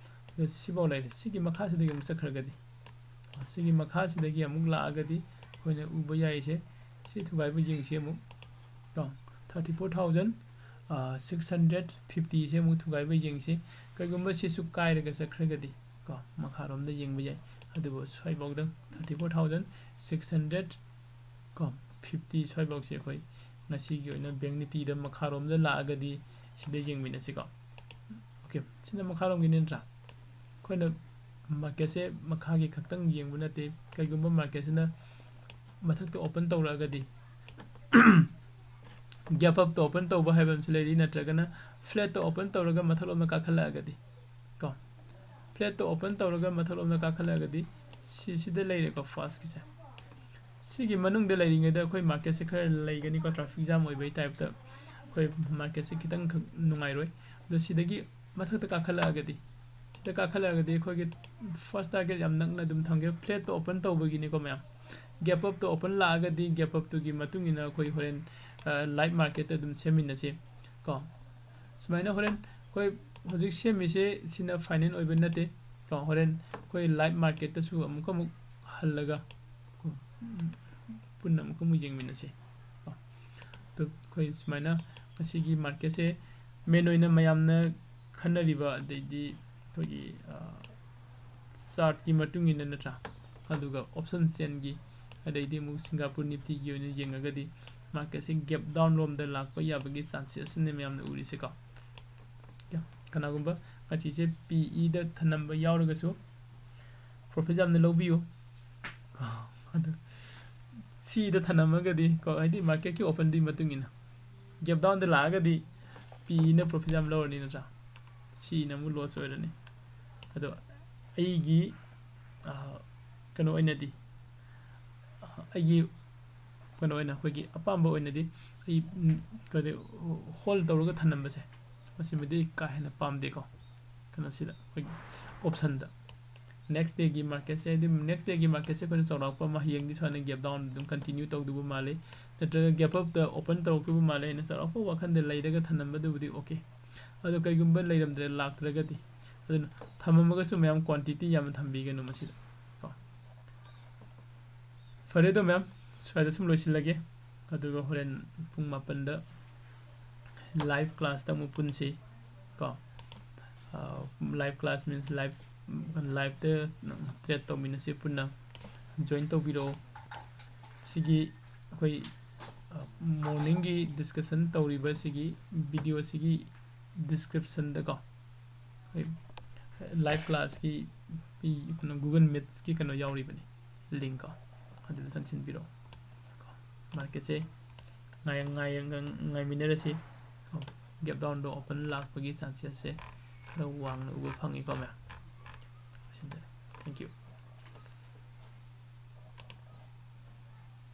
ꯑꯗꯣ ꯁꯤꯐꯥꯎ ꯂꯩꯔꯦ꯫ ꯁꯤꯒꯤ ꯃꯈꯥꯁꯤꯗꯒꯤ ꯑꯃꯨꯛ ꯆꯠꯈ꯭ꯔꯒꯗꯤ, ꯁꯤꯒꯤ ꯃꯈꯥꯁꯤꯗꯒꯤ ꯑꯃꯨꯛ ꯂꯥꯛꯑꯒꯗꯤ ꯑꯩꯈꯣꯏꯅ ꯎꯕ ꯌꯥꯏꯁꯦ, ꯁꯤ ꯊꯨꯒꯥꯏꯕ ꯌꯦꯡꯁꯤ ꯑꯃꯨꯛ ꯀꯣ, thirty four thousand six hundred fifty ꯁꯦ ꯑꯃꯨꯛ ꯊꯨꯒꯥꯏꯕ ꯌꯦꯡꯁꯤ꯫ ꯀꯩꯒꯨꯝꯕ ꯁꯤꯁꯨ ꯀꯥꯏꯔꯒ ꯆꯠꯈ꯭ꯔꯒꯗꯤ ꯀꯣ, ꯃꯈꯥꯔꯣꯝꯗ ꯌꯦꯡꯕ ꯌꯥꯏ꯫ ꯑꯗꯨꯕꯨ ꯁ꯭ꯋꯥꯏꯐꯥꯎꯗꯪ thirty four thousand six hundred ꯀꯣ, fifty ꯁ꯭ꯋꯥꯏꯐꯥꯎꯁꯦ ꯑꯩꯈꯣꯏ ꯉꯁꯤꯒꯤ ꯑꯣꯏꯅ Bank Nifty ꯗ ꯃꯈꯥꯔꯣꯝꯗ ꯂꯥꯛꯑꯒꯗꯤ ꯁꯤꯗ ꯌꯦꯡꯃꯤꯟꯅꯁꯤꯀꯣ꯫ Okay, ꯁꯤꯅ ꯃꯈꯥꯔꯣꯝꯒꯤꯅꯤ ꯅꯠꯇ꯭ꯔꯥ? ꯑꯩꯈꯣꯏꯅ market ꯁꯦ ꯃꯈꯥꯒꯤ ꯈꯛꯇꯪ ꯌꯦꯡꯕ ꯅꯠꯇꯦ꯫ ꯀꯩꯒꯨꯝꯕ market ꯁꯤꯅ ꯃꯊꯛꯇ open ꯇꯧꯔꯛꯑꯒꯗꯤ, gap up ꯇ open ꯇꯧꯕ ꯍꯥꯏꯕ ꯑꯃꯁꯨ ꯂꯩꯔꯤ, ꯅꯠꯇ꯭ꯔꯒꯅ flat ꯇ open ꯇꯧꯔꯒ ꯃꯊꯛꯂꯣꯝꯗ ꯀꯥꯈꯠꯂꯛꯑꯒꯗꯤ ꯀꯣ, flat ꯇ open ꯇꯧꯔꯒ ꯃꯊꯛꯂꯣꯝꯗ ꯀꯥꯈꯠꯂꯛꯑꯒꯗꯤ ꯁꯤꯁꯤꯗ ꯂꯩꯔꯦꯀꯣ, first ꯀꯤꯁꯦ꯫ ꯁꯤꯒꯤ ꯃꯅꯨꯡꯗ ꯂꯩꯔꯤꯉꯩꯗ ꯑꯩꯈꯣꯏ market ꯁꯦ ꯈꯔ ꯂꯩꯒꯅꯤꯀꯣ, traffic jam ꯑꯣꯏꯕꯒꯤ type ꯇ ꯑꯩꯈꯣꯏ market ꯁꯦ ꯈꯤꯇꯪꯈꯛ ꯅꯨꯡꯉꯥꯏꯔꯣꯏ꯫ ꯑꯗꯣ ꯁꯤꯗꯒꯤ ꯃꯊꯛꯇ ꯀꯥꯈꯠꯂꯛꯑꯒꯗꯤ, ꯁꯤꯗ ꯀꯥꯈꯠꯂꯛꯑꯒꯗꯤ ꯑꯩꯈꯣꯏꯒꯤ first target ꯌꯥꯝ ꯅꯛꯅ ꯑꯗꯨꯝ ꯊꯝꯒꯦ꯫ Flat ꯇ open ꯇꯧꯕꯒꯤꯅꯤꯀꯣ ꯃꯌꯥꯝ꯫ Gap up ꯇ open ꯂꯥꯛꯑꯒꯗꯤ gap up ꯇꯨꯒꯤ ꯃꯇꯨꯡ ꯏꯟꯅ ꯑꯩꯈꯣꯏ ꯍꯣꯔꯦꯟ, ꯑ, live market ꯇ ꯑꯗꯨꯝ ꯁꯦꯝꯃꯤꯟꯅꯁꯤ ꯀꯣ꯫ ꯁꯨꯃꯥꯏꯅ ꯍꯣꯔꯦꯟ ꯑꯩꯈꯣꯏ ꯍꯧꯖꯤꯛ ꯁꯦꯝꯃꯤꯁꯦ ꯁꯤꯅ final ꯑꯣꯏꯕ ꯅꯠꯇꯦ ꯀꯣ꯫ ꯍꯣꯔꯦꯟ ꯑꯩꯈꯣꯏ live market ꯇꯁꯨ ꯑꯃꯨꯛꯀ ꯑꯃꯨꯛ ꯍꯜꯂꯒ ꯀꯣ, ꯄꯨꯟꯅ ꯑꯃꯨꯛꯀ ꯑꯃꯨꯛ ꯌꯦꯡꯃꯤꯟꯅꯁꯤ ꯀꯣ꯫ ꯑꯗꯨ ꯑꯩꯈꯣꯏ ꯁꯨꯃꯥꯏꯅ ꯉꯁꯤꯒꯤ market ꯁꯦ main ꯑꯣꯏꯅ ꯃꯌꯥꯝꯅ ꯈꯟꯅꯔꯤꯕ, ꯑꯗꯩꯗꯤ ꯑꯩꯈꯣꯏꯒꯤ, ꯑ, chart ꯀꯤ ꯃꯇꯨꯡ ꯏꯟꯅ ꯅꯠꯇ꯭ꯔꯥ, ꯑꯗꯨꯒ option chain ꯒꯤ, ꯑꯗꯩꯗꯤ ꯑꯃꯨꯛ Singapore Nifty ꯒꯤ ꯑꯣꯏꯅ ꯌꯦꯡꯉꯒꯗꯤ market ꯁꯦ gap down ꯂꯣꯝꯗ ꯂꯥꯛꯄ ꯌꯥꯕꯒꯤ chances ꯅꯦ ꯃꯌꯥꯝꯅ ꯎꯔꯤꯁꯦꯀꯣ꯫ ꯀꯅꯥꯒꯨꯝꯕ ꯉꯁꯤꯁꯦ P E ꯗ ꯊꯅꯝꯕ ꯌꯥꯎꯔꯒꯁꯨ, profit ꯌꯥꯝꯅ ꯂꯧꯕꯤꯌꯨ꯫ ꯑꯗꯨ ꯁꯤꯗ ꯊꯅꯝꯃꯒꯗꯤ ꯀꯣ, ꯍꯥꯏꯗꯤ marketꯀꯤ openꯗꯨꯒꯤ ꯃꯇꯨꯡ ꯏꯟꯅ gap downꯗ ꯂꯥꯛꯑꯒꯗꯤ Pꯅ profit ꯌꯥꯝ ꯂꯧꯔꯅꯤ ꯅꯠꯇ꯭ꯔꯥ? ꯁꯤꯅ ꯑꯃꯨꯛ loss ꯑꯣꯏꯔꯅꯤ꯫ ꯑꯗꯣ ꯑꯩꯒꯤ ꯀꯩꯅꯣ ꯑꯣꯏꯅꯗꯤ ꯑꯩꯒꯤ ꯀꯩꯅꯣ ꯑꯣꯏꯅ ꯑꯩꯈꯣꯏꯒꯤ ꯑꯄꯥꯝꯕ ꯑꯣꯏꯅꯗꯤ ꯑꯩ ꯀꯩꯅꯣ hold ꯇꯧꯔꯒ ꯊꯅꯝꯕꯁꯦ ꯃꯁꯤꯃꯗꯤ ꯀꯥ ꯍꯦꯟꯅ ꯄꯥꯝꯗꯦꯀꯣ꯫ ꯀꯩꯅꯣꯁꯤꯗ ꯑꯩꯈꯣꯏꯒꯤ optionꯗ next dayꯒꯤ marketꯁꯦ, ꯍꯥꯏꯗꯤ next dayꯒꯤ marketꯁꯦ ꯑꯩꯈꯣꯏꯅ ꯆꯥꯎꯔꯥꯛꯄ ꯑꯃ ꯍꯌꯦꯡꯗꯤ ꯁꯨꯃꯥꯏꯅ gap down ꯑꯗꯨꯝ continue ꯇꯧꯗꯧꯕ ꯃꯥꯜꯂꯤ, ꯅꯠꯇ꯭ꯔꯒ gap upꯇ open ꯇꯧꯔꯛꯇꯧꯕ ꯃꯥꯜꯂꯤ ꯍꯥꯏꯅ ꯆꯥꯎꯔꯥꯛꯄ ꯋꯥꯈꯜꯗ ꯂꯩꯔꯒ ꯊꯅꯝꯕꯗꯨꯕꯨꯗꯤ okay꯫ ꯑꯗꯣ ꯀꯩꯒꯨꯝꯕ ꯂꯩꯔꯝꯗ꯭ꯔꯦ, ꯂꯥꯛꯇ꯭ꯔꯒꯗꯤ, ꯑꯗꯨꯅ ꯊꯝꯃꯝꯃꯒꯁꯨ ꯃꯌꯥꯝ quantity ꯌꯥꯝꯅ ꯊꯝꯕꯤꯒꯅꯨ ꯃꯁꯤꯗ ꯀꯣ꯫ ꯐꯔꯦ ꯑꯗꯣ ꯃꯌꯥꯝ, ꯁ꯭ꯋꯥꯏꯗ ꯁꯨꯝ ꯂꯣꯏꯁꯤꯜꯂꯒꯦ, ꯑꯗꯨꯒ ꯍꯣꯔꯦꯟ ꯄꯨꯡ ꯃꯥꯄꯟꯗ live classꯇ ꯑꯃꯨꯛ ꯄꯨꯟꯁꯤ ꯀꯣ꯫ Live class means live, liveꯇ trade ꯇꯧꯃꯤꯟꯅꯁꯤ ꯄꯨꯟꯅ꯫ Join ꯇꯧꯕꯤꯔꯛꯑꯣ꯫ ꯁꯤꯒꯤ ꯑꯩꯈꯣꯏ morningꯒꯤ discussion ꯇꯧꯔꯤꯕ ꯁꯤꯒꯤ videoꯁꯤꯒꯤ descriptionꯗꯀꯣ ꯑꯩꯈꯣꯏ live classꯀꯤ ꯀꯩꯅꯣ Google Meetꯀꯤ ꯀꯩꯅꯣ ꯌꯥꯎꯔꯤꯕꯅꯤ, link ꯀꯣ, ꯑꯗꯨꯗ ꯆꯪꯁꯤꯟꯕꯤꯔꯛꯑꯣ꯫ Marketꯁꯦ ꯉꯥꯏ-, ꯉꯥꯏ-, ꯉꯥꯏꯃꯤꯟꯅꯔꯁꯤ꯫ Gap downꯗꯣ open ꯂꯥꯛꯄꯒꯤ chances ꯈꯔ ꯋꯥꯡꯅ ꯎꯕ ꯐꯪꯉꯤꯀꯣ ꯃꯌꯥꯝ꯫ ꯂꯣꯏꯁꯤꯟꯖꯔꯦ꯫ Thank you꯫